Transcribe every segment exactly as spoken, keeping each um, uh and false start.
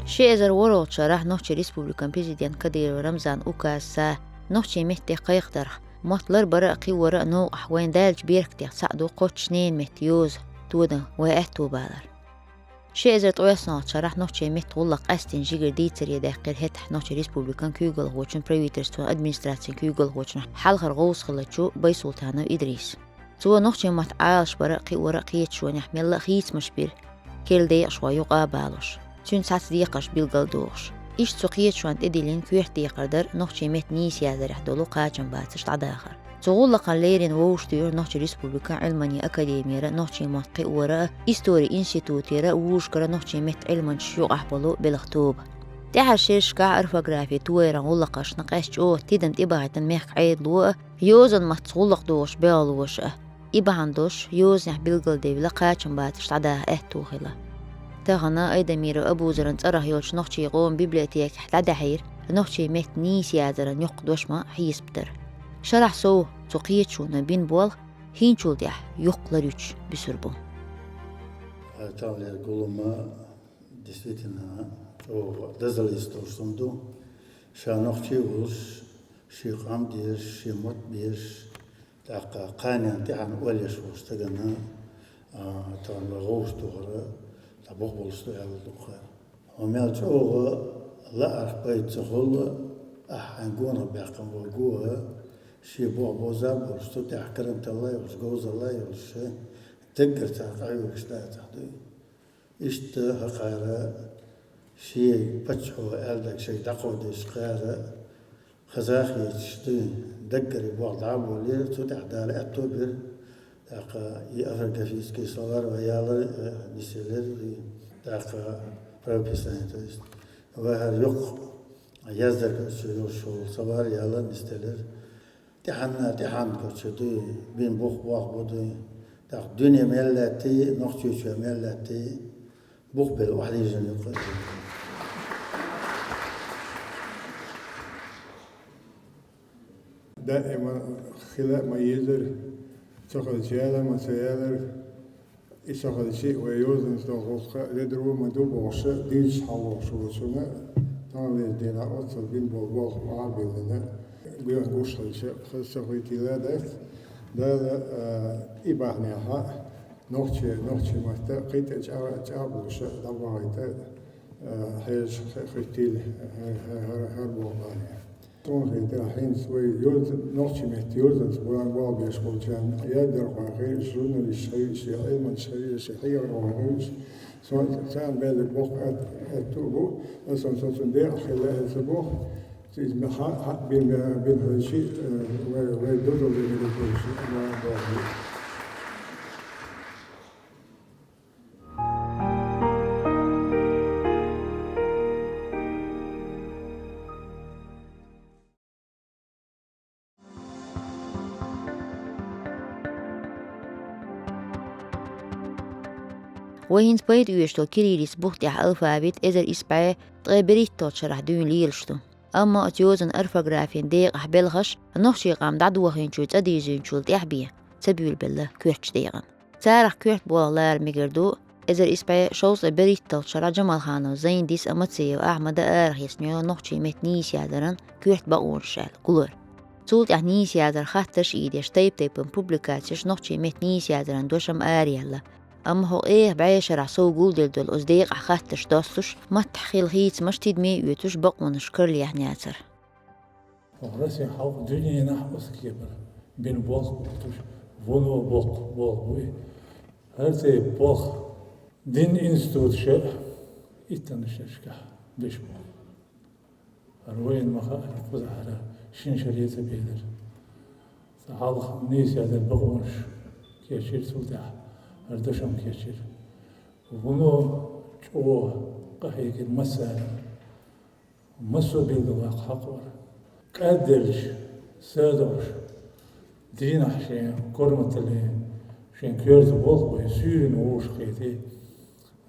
Ши эзар ворхӀлагӀча шарахь Нохчийн Республикан президент Кадыров Рамзан указ цо нохчийн меттан кхайкхарах, мотт ларбар а, кхиор а новкъахь вайна даьллачу беркатех цхьаъ ду кхоччуш ненан меттан йоза тодан вай аьтто балар. Ши эзар ткъаьсналгӀача шарахь нохчийн меттан гӀуллакх къаьстина жигара дийцаре даьккхира хӀетахь Нохчийн Республикан куьйгалхочун, правительствон администрацин куьйгалхочун хьалхара гӀовс хиллачу Байсултанов Идриса. Цо нохчийн мотт Ӏалашбар а, кхиор а кхеташонехь мелла а хийцамаш бира, керла декъашхой юкъа а балош, цуьнца цхьацца декхарш билгалдохуш. Иштта цу кхеташонна тӀедиллина коьрта декхар дара нохчийн меттан нийса яздарехь долу кхачамбацарш дӀадахар. Цу гӀуллакхна леррина вовшахтуьйхира Нохчийн Республикан Ӏилманийн академера, нохчийн маттан кхиоран а, историн институтера а, вузашкара нохчийн меттан Ӏилманчаш юкъахь болу белхан тоба. ТӀаьхьарчу шерашкахь орфографин, тойран гӀуллакхашна къаьстина чӀогӀа тидам тӀебахийтина мехкан Ӏедало а, йозанан маттаца гӀуллакх дохуш белхалоша а, и бахьана долуш йозанехь билгалдевлла кхачамбацарш дӀадаха аьтто хилла. Тахана Айдамиров Абузаран цӀарах йолчу нохчийн къоман библиотекехь дӀадаьхьира нохчийн меттан нийса яздаран йоккха дош ма хьесап дар. Шарахь сов цу кхеташоно бина болх хӀинцачул тӀаьхьа йоккха ларъюьтуш буьсур бу. Тахлера гулама действительно чӀогӀа дозалла йисталуш хӀума ду. Ша нохчи а волуш, шен къам дезаш, шен мотт безаш, тӀаккха кханенна тӀаьхьенна ойла еш волчу стагана, а, тахана вай гӀовшах тухура, цхьа бух болуш ду аьлла ду-кх. Хьо мел чӀогӀа лаарх пайда ца хуьлу, ахь хьайн гонах баьккхина болу гуо, шен бух боза а болуш, цу тӀехь каранталла а йолуш, говзалла а йолуш, даггара цхьа къахьоьгуш дацахь дуй. Иштта хӀокхара шен паччахьо аьлларг шайга дӀакховдийша кхара хаза а хеташ дуй, даггара и болх дӀа а болийра, цу тӀехь Дала аьтто а бира. ТӀаккха и орфографический словарь вай ялар, э, нисъелира, и тӀаккха правописание, то есть, вай хӀара йоккха яздарг оцу йолуш йолу словарь ялар нисделира. ТӀаьхьенна, тӀаьхьенна гучу дуй, бина бух боху бу дуй. ТӀаккха дуьне мел лаьттий, Нохчийчоь мел лаьттий, бух белла охьадийжина ю-кх. Даима хила а ма езара, ца хилча яла а ма ца ялара. И ца хилча а вай йозанца долу гӀуллакх ледара ма ду бохуш, дийцича хьалха волчунна, таханлерчу дийнахь оццул бина болу болх ма а биллина, гуш хилча, хаза ца хуьйтийла дац. Дала, а, и бахьанехь нохчи, нохчи матта кхин тӀе чӀа-, чӀагӀлуш дӀабахийта, а, хьежаш хи-, хӀоьттийла хӀара, хӀара, хӀара болу бахьанехь. Цунах хетарехь, хӀинца вай йоза-, нохчийн меттан йозанца болх беш болчарна, яздархой хилча, журналисташ хилча, я Ӏилманчаш хилча, я хьехархой хилча, цо-, царна баьлларг боккха ат-, аьтто а бу, аса цунна декъахь хила аьлла ца боху, иза ма хьа-, хьа бина, бина хилча, э, вай, вай дозалла бина хилча, ма боху. Вай хӀинца пайда оьшуш долу кириллица бух тӀехь алфавит эзар исс бӀе ткъе берхӀитталгӀачу шарахь дуьйна лелаш ду. Амма оцу йозанан орфографин декъахь белхаш нохчийн къам дӀадохийначул, цӀа дийзинчул тӀаьхьа бен ца буьйлабелла коьртачу декъана. Царах коьрта болх лара мегар ду эзар исс бӀе шовзткъе берхӀитталгӀачу шарахь Джамалханов Зайндис а, Мациев Ахьмада арахецна йолу нохчийн меттан нийса яздаран коьрта бакъонаш аьлла гулар. Цул тӀаьхьа нийса яздаран хаттарш а ийдеш, тайп-тайпана публикацеш нохчийн меттан нийса яздаран дошам араяьлла. Амма хӀокху эха бӀешарахь сов гулделла долу оцу декъахь хаттарш достуш, маттахь хилла хийцамаш тидаме а оьцуш, бакъонаш карлаяьхьнаяцара. Россин хьалха дуьненахь оцу кепара бина болх болуш, вуно боккха болх бу и. ХӀара тайпа болх дин институташа иттаннаш шерашкахь беш бу. ХӀара вайна ма хаъара, кхузахьара шина шаре ца белира. Цкъа хьалха нийса яздаран бакъонаш кечйира, цул тӀаьхьа хӀара дашам кечйира. Вуно чӀогӀа къахьегира массарна. Массо а билгалваккха хьакъ вара. КӀадделча садоӀуш дийнахь шен корматаллин, шен коьрта болх бой, суьйранна вовшахкхетий,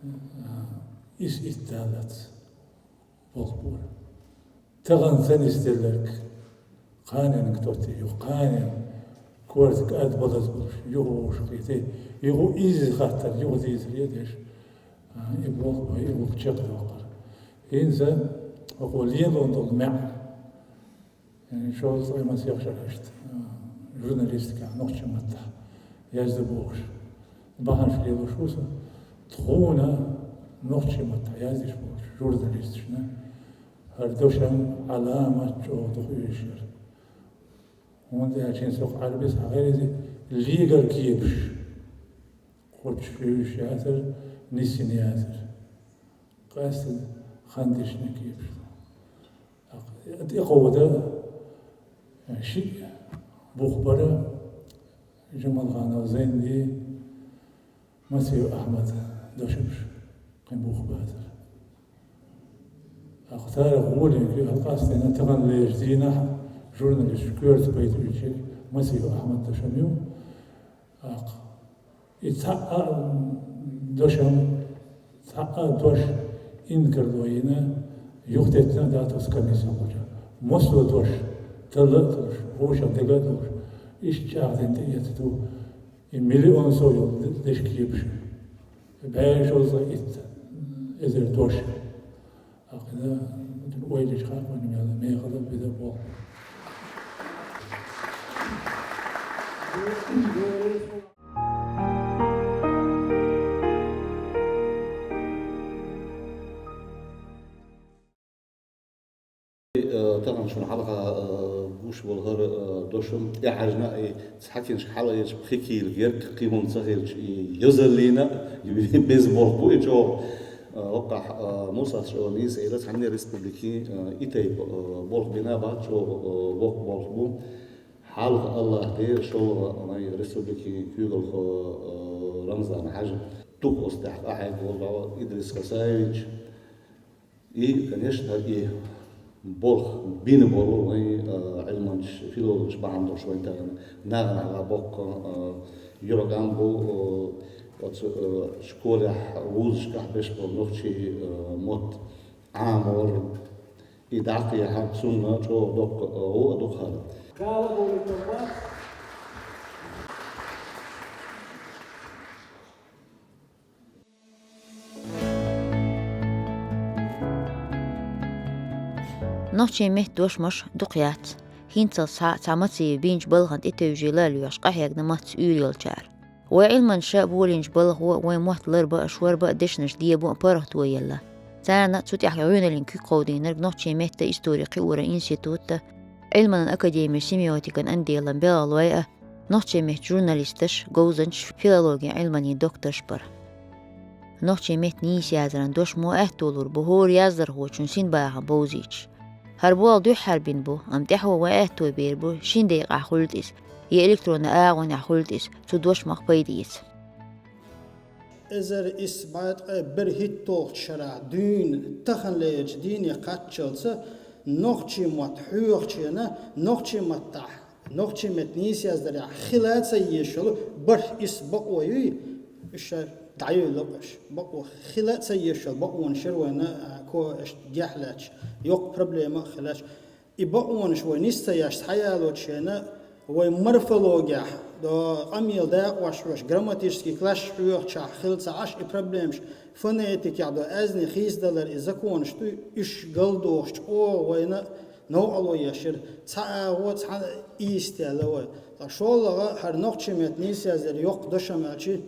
а, исс-итт даллалц болх бора. Тахана ца нисделларг кханенга тоттий, юха кханенга корта кӀадбалаза болуш, юха вовшахкхетий, юха изза хаттар, юха дийзаре а деш, а, и болх бой, и гӀуллакх чекхдоккхура. ХӀинца хӀокхо лело долу маьӀ, шовзткъе масех шарашта, журналистикехь, нохчийн маттахь язда бохуш, бахьанаш лелош ву со, тхуна нохчийн маттахь яздеш болчу журналисташна хӀара дошам, Ӏаламат чӀогӀа дукха оьшуш яра. ХӀунда аьлча хӀинца хӀокху Ӏарбис хьахийра иза легара кепаш. Кхоччуш яцара, нисйина яцара. Къаьсттина хан дешна кепаш. ТӀекховда шиъ бух бара, Жамалханов Зайнди, Мациев Ахьмад дошамаш, кхин бух бацара. ТӀаккха царах гӀоле кхин къаьсттина таханлерчу дийнахь журналисташ коьрта пайда оьцуш Мациев Ахьмад дошам ю. ТӀаккха и цхьа а дошам, цхьа а дош инкарло йина, юхатеттина а дац оцу комиссехь болчара. Массо а дош, талла а долуш, вовшах дага а долуш, иштта чӀагӀдина тӀеэцна ду и миллион сов йолу дешан кепаш. БӀе шовзткъе итт эзар дош. Ахьа ойла ечу хьакъ вайна мел мехала а, бида а боху. Э, тахана шуна хьалха, э, гуш болу хӀара, э, дошам тӀехьаьжна а, и цхьа киншка хьалаайча пхи кийла герга кхин хӀума ца хилча, и йозаллина а, беза болх бу и чӀогӀа. Э, хӀокхахь, э, Мусас чӀогӀа нийса элира, цхьанне республикийн, э, и тайпа, э, болх бина а бац, чӀогӀа, э, воккха болх бу. Хьалха Аллах дера шолгӀа вайн республикийн куьйгалхо, э, Рамзан-Хьаьжа, дукха оцу тӀехь къахьегна волу Идрис Хасаевич. И, конечно, и болх бина болу вайн, а, Ӏилманчаш, филологаш бахьана долуш вайн тахана нахана хьалха боккха, а, юьхькӀам бу, а, оцу, а, школехь, вузашкахь беш болу нохчийн, а, мотт Ӏамор. И дӀакхехьар цунна чӀогӀа доккха, а, гӀо а ду хӀара. Нохчийн меттан дошамаш дукха яц. ХӀинццалц схьа цхьа Мациев бинчу балхана тӀетевжийла а лоьхуш къахьегна мацца уьйр йолчара. Вай Ӏилманчаша а болийначу балхо вайн мотт ларба а, шорба а, дешнаш деба а паргӀато елла. Царна цу тӀехь гӀоьналлин куьг кховдийнарг нохчийн меттан истори кхиоран институтан, Ӏилманан академин семиотикан отделан белхалой а, нохчийн меттан журналисташ, говзанчаш, филологин Ӏилманийн докторш бара. Нохчийн меттан нийса яздаран дошамо аьтто лур бу хӀора яздархочун синбахам бовзийча. ХӀара болх дуьххьара бина бу, амма тӀаьхьо вайн аьтто бер бу, шина декъехь хуьлда иза, я электронан агӀонехь хуьлда иза, цу дошамах пайда эца. Эзар исс бӀе ткъе берхӀитталгӀачу шарахь дуьйна таханлерчу дийне кхаччалца нохчийн мотт хьоьхучу хенахь, нохчийн маттахь, нохчийн меттан нийса яздарехь хила а ца езаш йолу бархӀ исс бакъо юй, уьш ша дӀайойла уьш. Бакъо хила а ца езаш йолу бакъонаш яра вайна, а, ко-, аш гехь лаьтташ, йоккха проблема а хилаьш. И бакъонаш вай нис ца еш схьаялочу хенахь, вай морфологехь, до, къамел дакъош хьоьжуш, грамматический класс хьоьхучохь хила ца Ӏаш и проблемаш, фонетикехь до, аьзнийн хийцадалар и законаш ду, уьш галдохуш чӀогӀа вайна новкъарло еш яра, цхьа агӀо, цхьаьна ийсадаьлла вай. Ткъа шолгӀа хӀара нохчийн меттан нийса яздаран йоккха дошам аьлчи,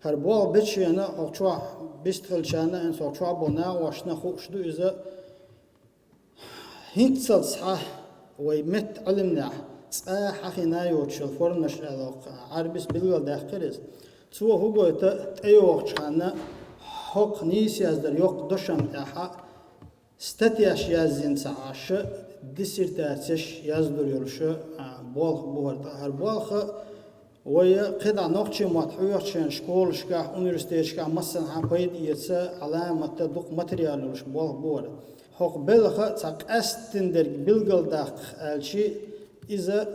хӀара болх бечу хенахь хӀокху чохь бистхиллачарна а, хӀинца хӀокху чохь болу накъосташна а хууш ду иза. ХӀинццалц схьа вай меттан Ӏилманехь цкъа а хьахийна йоцуш йолу форманаш аьлла, хӀокху Ӏарбис билгалдаьккхира иза. Цо хӀун гойту, тӀейогӀучу ханна хӀокху нийса яздаран йоккха дошам тӀехь статьяш язйина ца Ӏаш, диссертацеш яздур йолуш, а, болх бу хӀара тӀаккха. ХӀара болх а вай кхидӀа нохчийн мотт хьоьхучу хенахь школашкахь, университеташкахь массанхьа пайда эца Ӏаламатан дукха материал йолуш болх бу хӀара. ХӀокху белхан цхьа къаьсттина дерг билгалдаккха аьлчи, иза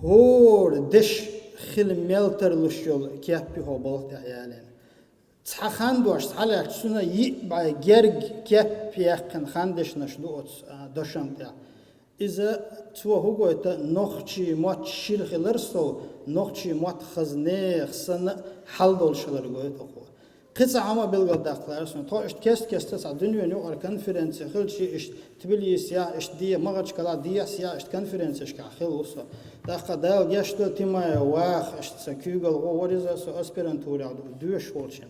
хӀора дешан хила мел тарлуш йолу кеп ю хӀокху балха тӀехь ялийна. Цхьа хан дош схьалаьцча, цуьнан йиъ бӀе герга кеп яьккхина хан дешнаш ду оцу, а, дошам тӀехь. Иза цо хӀун гойту, нохчийн мотт шира хилар сов, нохчийн мотт хаза нехан санна а хьал долуш хилар гойту хӀокхо. Кхин цхьа хӀама а билгалдаккха лаьара суна. Тхо иштта кест-кеста цхьа дуьненаюкъара конференци хилча, иштта Тбилисехь, иштта де Махачкала, дехьа-сехьа иштта конференцешкахь хилла ву со. ТӀаккха Дала гешт долда, Тимаев Ваха, иштта сан куьйгалла гӀо вар иза, со аспирантурехь ду-, доьшуш волчу.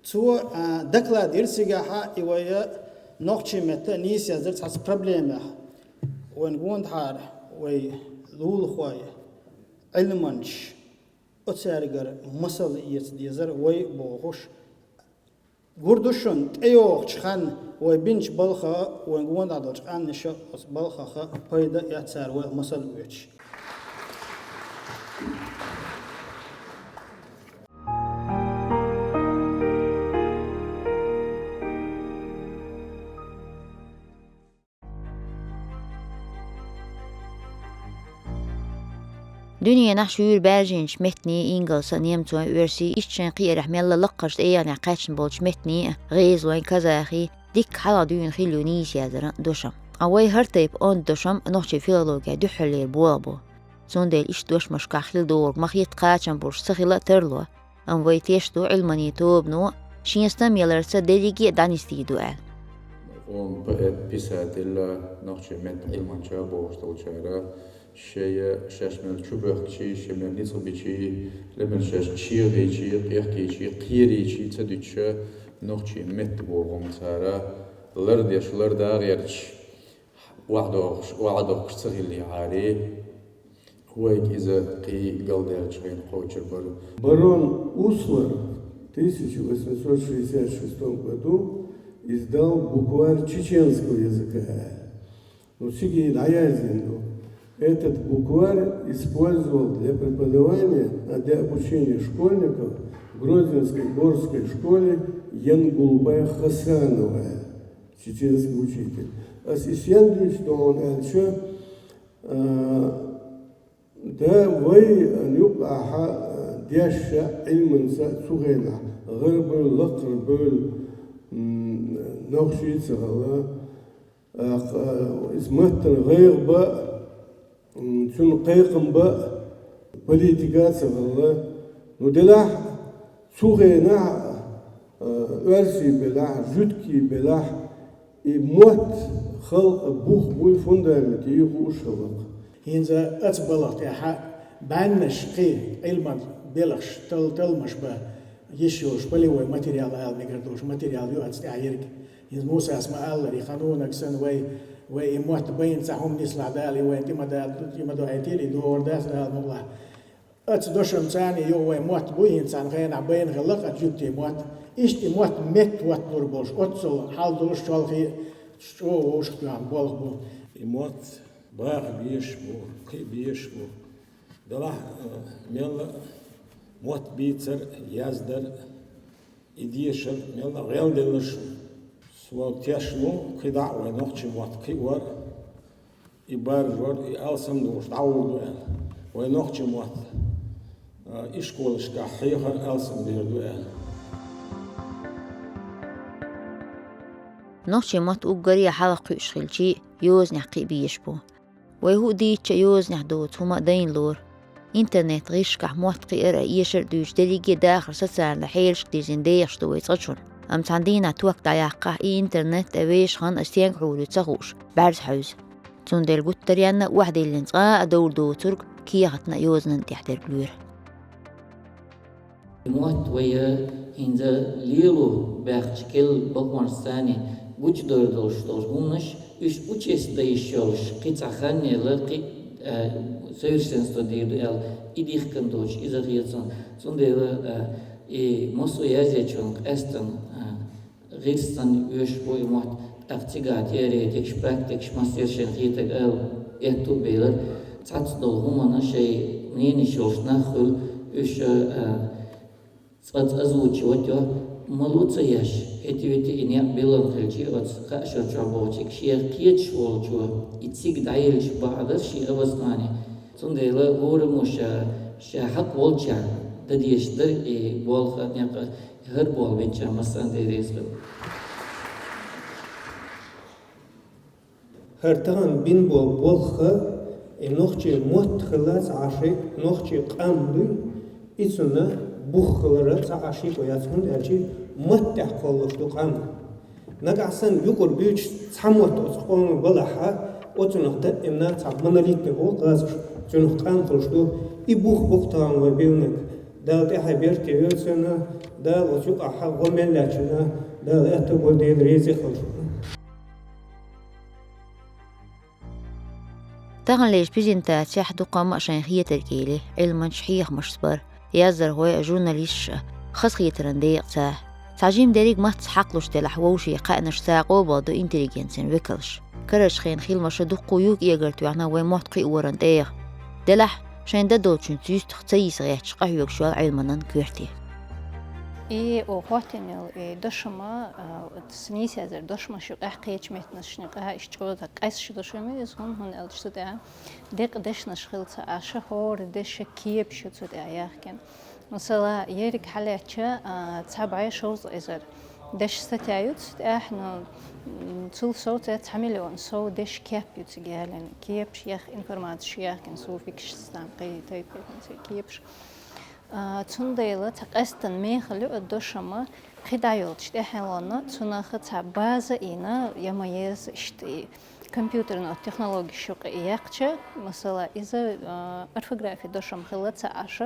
Цо, а, доклад йира цигахьа, и вай нохчийн метта а нийсъяздира цхьацца проблемех. Вайна гондахьара, вай лулахой, Ӏилманчаш, оцаьргара масал эца дезара вай бохуш. Гур ду шуна, тӀейогӀучу ханна вай бинчу балха а, вайн гондахь долчу къаьмнаша а оцу балхах пайда а эцара вай масал оьцуш. Дуьненахь шуьйра баьржинчу меттанийн, ингалсан, немцойн, оьрсийн, иштта шайн кхиарехь мелла лакхарчу тӀегӀанехь кхаьчна болчу меттанийн а, гӀезалойн, казахийн, дикка хьалха дуьйна хилла ю нийса яздаран дошам. Ткъа вай хӀара тайпа онда дошам нохчийн филологехь дуьххьарлера болх бу. Цундела иштта дошамашкахь хила догӀург ма-хетта кхачам болуш ца хила а тарло. Амма вай тешто Ӏилманийн тобано шен стам яларца дерриге а дӀанисдийр ду аьлла. Ома поэт, писатель, нохчийн меттан Ӏилманча бохуш долчара шайн, шаьш мел чубоьхкичий, шайн мел ницкъ бичий, ле мел шаьш чехийчий, къехкийчий, кхерийчий ца дуьтуш, нохчийн меттан боху-м цара лардеш, ларда гӀерташ, охьадохуш, охьадохкуш ца хиллехьарий, вайга иза кхин галдаьллачу хенахь кхочур бара. Барон Услар в тысяча восемьсот шестьдесят шестом году издал букварь чеченского языка. Ну, цига и дӀаяздина ду. Этот букварь использовал для преподавания, а, для обучения школьников в Грозненской горской школе Янгулбай Хасанова, чеченский учитель. Ас и стенна дуьйцу ду хьуна аьлча, а, да вай юкъахьа, а, дешша, Ӏилманца цу хенахь гӀарабевлла, лакхарабевлла, м, нохчий а ца хилла, а, кх-, а, иза маттана гӀайгӀа бан, м, цуьнан кхайкхам бан, политика а ца хилла. Ну, делахь, цу хенахь, а, оьрсий белахь, жуьгтий белахь, и мотт халкъан бух буй, фундамент юй хууш хилла-кх. ХӀинца оцу балха тӀехь баьннаш кхин Ӏилман белхаш тал-, талламаш бан йиш йолуш полевой материал ала мегар долуш материал ю оцу тӀехь ерг. ХӀинца Мусас ма-аллара, и ханонаг санна вай, вай и мотт байна, цхьа хӀума нислахь Дала и вайна тӀе ма да-, тӀе ма дуьхьийтийла, и догӀур дац Дала мукъалахь. Оцу дошам царна йо вай мотт буй, хӀинца цхьана хенахь байна хилла-кх оцу жуьгтийн мотт. Иштта и мотт метта хӀотталур болуш, оццул хьал долуш чолхе чӀогӀа вовшахтоьхна болх бу. И мотт баха безаш бу, кхиа безаш бу. Делахь, э, мелла а мотт бийцар, яздар, и дешар мелла а гӀелделла шуна. Со тешна ву, кхидӀа а вай нохчийн мотт кхиор, и баржор, и алсам долуш дӀагӀур ду аьлла. Вай нохчийн мотт, а, ишколашкахь хьехар алсам бер ду аьлла. Нохчийн мотт уггаре а хьалха кхуьуш хилчий, йозанехь кхиа безаш бу. Вай хӀуъа дийцча а йозанехь доцу хӀума а дайна лору. Интернет гӀирсашкахь мотт кхиар а, эшар а дуьйцуш, дерриге а дахар социальни хьелашка дирзина дехаш ду вай цкъачунна. Амма цхьана дийнахь ток дӀаяккхахь, и интернет а, вешан хан а стенга хьур ю ца хууш, бӀаьрзе хьевза. Цундела гуттаренна а охьадиллина цкъа а довр доцург кехатна а, йозанан а тӀехь дерг лоьру. Мотт вай хӀинца лело баьхча, керла бакъонаш царна гучудовр долуш долу хӀуманаш, уьш учесть дан йиш йолуш, кхин цхьа хан елла, кхин, а, совершенство дийр ду аьлла, и дихкина доцуш иза хета суна. Цундела, а, и массо а язъечунна къаьстина, а, гӀирс санна оьшуш бу и мотт, тӀаккха цигахь теоретикаш, практикаш, массеран шайн хетарг ала аьтту а белира. Цхьацца долу хӀуманна шайн мненеш йолуш нах хуьлу, уьш, а, цкъа-цкъа озвучивать йо, мало ца еш, эти-вети и некъ билгал хилчий оцу хаа шарчохь бохучуьнга, шен кхеташ волчо и цига дӀаелча бахьа дара шен образование. Цундела хӀора мо ша, ша хьакъ волчарна дан дезаш дара и болх а, некъ а, хӀара болх бинчарна массарна Дела реза хуьлда. ХӀара тахана бина болу болх а, и нохчийн мотт хилла цхьа Ӏаш, нохчийн къам буй, и цунна бух хилар а цхьа Ӏаш яц, хӀунда аьлча Маттехь кхоллалуш ду къам. Нагахь санна юкъара буьйцуш цхьа мотт оцу къоман балахь, оцунах даимна цхьа монолитный гӀо кхазаш, цунах къам хуьлуш ду. И бух бу-кх тахана вай биллинарг. Дала тӀаьхье беркате йойла цунна, Дала оцу юкъахь гӀо мел лаьттачунна, Дала аьтто бойла, Дела реза хуьлда. Таханлерчу презентацехь дуккха а шайн хетарг йийли, Ӏилманчаш хьехамашца бара, яздархой а, журналисташ а, хазахетаран декъаца. Цхьа жима дерриг а маттаца хьакхалуш делахь, вовшийн кхаьънаш цхьа къобалдо интеллигенцин векалш. Карарчу хенахь хиламаша дуккха а ю кӀегар тоьхна вайн мотт кхиоран тӀегӀа. Делахь, шайн дан долчуьнца юьстах ца йиса гӀерташ къахьоьгуш йолу Ӏилманан коьрте. И, о, хӀоттийна йолу и дошам, а, оцу нийсаяздаран дошамаш юкъахь кхечу меттанашна юкъахь иштта чӀогӀа къаьсташ дошам ю иза, хӀунда, хӀунда аьлча цу тӀехь декъа дешнаш хилла ца Ӏаш, хӀора деша кепаш ю цу тӀехь яхкина. Масала, ерриг хьалаьцча, а, цхьа бӀе шовзткъа эзар дешан статья ю цу тӀехь, но, м, цул сов цхьа миллион сов дешан кеп ю цига ялийна. Кепаш, яха информацеш яхкина, суффиксаш, там, кхин тайпа кепаш. А, цундела цхьа къаьстина мехала ю оцу дошаман, кхидӀа йолчу тӀаьхьенна цунах цхьа база а йина, я ма еза иштта и компьютерни технологеш юкъа и яьккхича, масала, иза, а, орфографин дошам хилла ца Ӏаш,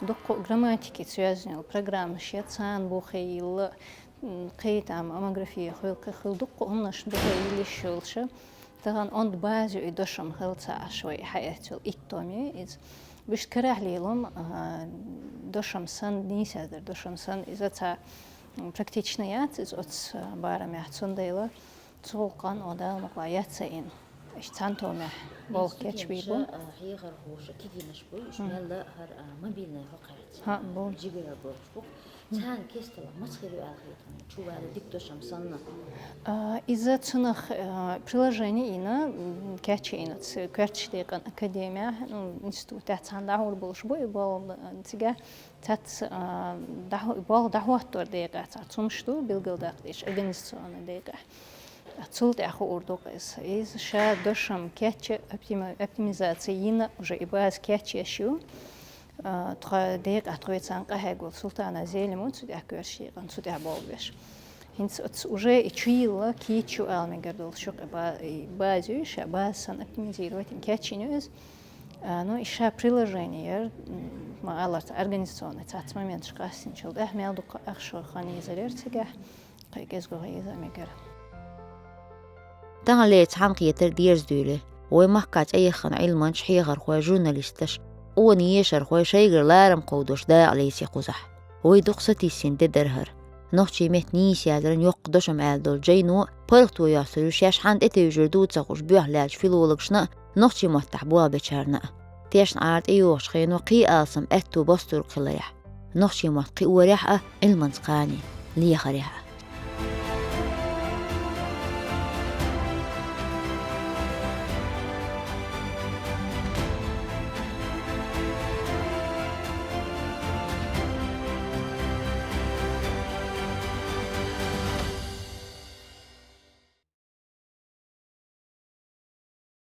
дуккха а грамматикица йоьзна йолу программаш я, царна бухе йилла, м, кхин там омографи хуьлу, кхин хилла дуккха а хӀуманаш бухе йилла йиш йолуш. Тахана онда база ю и дошам хилла ца Ӏаш, вай хьаэцна йолу итт том ю иза. Вуьшта карахь лело, а, дошам санна, нийсаяздаран дошам санна, иза цхьа, м, практичный яц иза оцу, а, барамехь, цундела цу гӀуллакхна, о, Дала мукъалахь, яц а йина. Иштта цхьана томехь болх кечбийр бу. Студенташа, а, хьехархоша, кегийнаш бу, уьш мелла а хӀара, а, мобильный хӀокхаьрца, хӀаъ, бу, жигара болуш бу. Царна кестта маца хир ю аьлла хета хьуна, чу ваьлла дика дошам санна? А, иза цунах, а, приложение йина, м, кечйина оцу коьртачу декъан академехь, ну, институтехь цхьаьна дӀахьур болуш бу и болх, а, цигахь цаьрца, а, дӀахьу-, болх дӀахӀоттор декъехь цхьа цумаш ду, билгалдаккха дезаш организационный декъехь. Цул тӀаьхьа хуур ду-кх иза. Иза ша дошам кечъян оптими-, оптимизаци йина, уже и база кечъеш ю. А, тхо декъахь тхоьцан къахьегна волу Султанов Зелим ву цу тӀехь коьртачу декъан, цу тӀехь болх беш. ХӀинца оцу уже и чу йилла кийча ю ала мегар долуш ю-кх и ба-, и база ю, ша база санна оптимизировать йина кечйина ю иза. А, ну, и ша приложение яра, м, ма-аллара, цхьа организационный цхьацца моменташ къастийначул тӀаьхьа мел дукха ахча хан езар яра цигахь. Кхин кӀезиг хан еза а мегар. Таханлерчу цхьаьнакхетар дерза дуьйлий. Вайн махкахь цӀеяххана Ӏилманчаш, хьехархой, журналисташ, къона ешархой шайгара ларам кховдош дакъа леций кхузахь. Вай дукха сатийсина де дара хӀара. Нохчийн меттан нийсаяздаран йоккха дошам аьлла долу жайно паргӀато йоссур ю шаьш хьанна тӀетевжар ду ца хууш боьха лаьттачу филологашна а, нохчийн маттахь болх бечарна а. Тешна Ӏар тӀейогӀучу хено кхин а алсам аьтто боссург хиларехь, нохчийн мотт кхиорехь а, Ӏилманца кхане лехарехь а.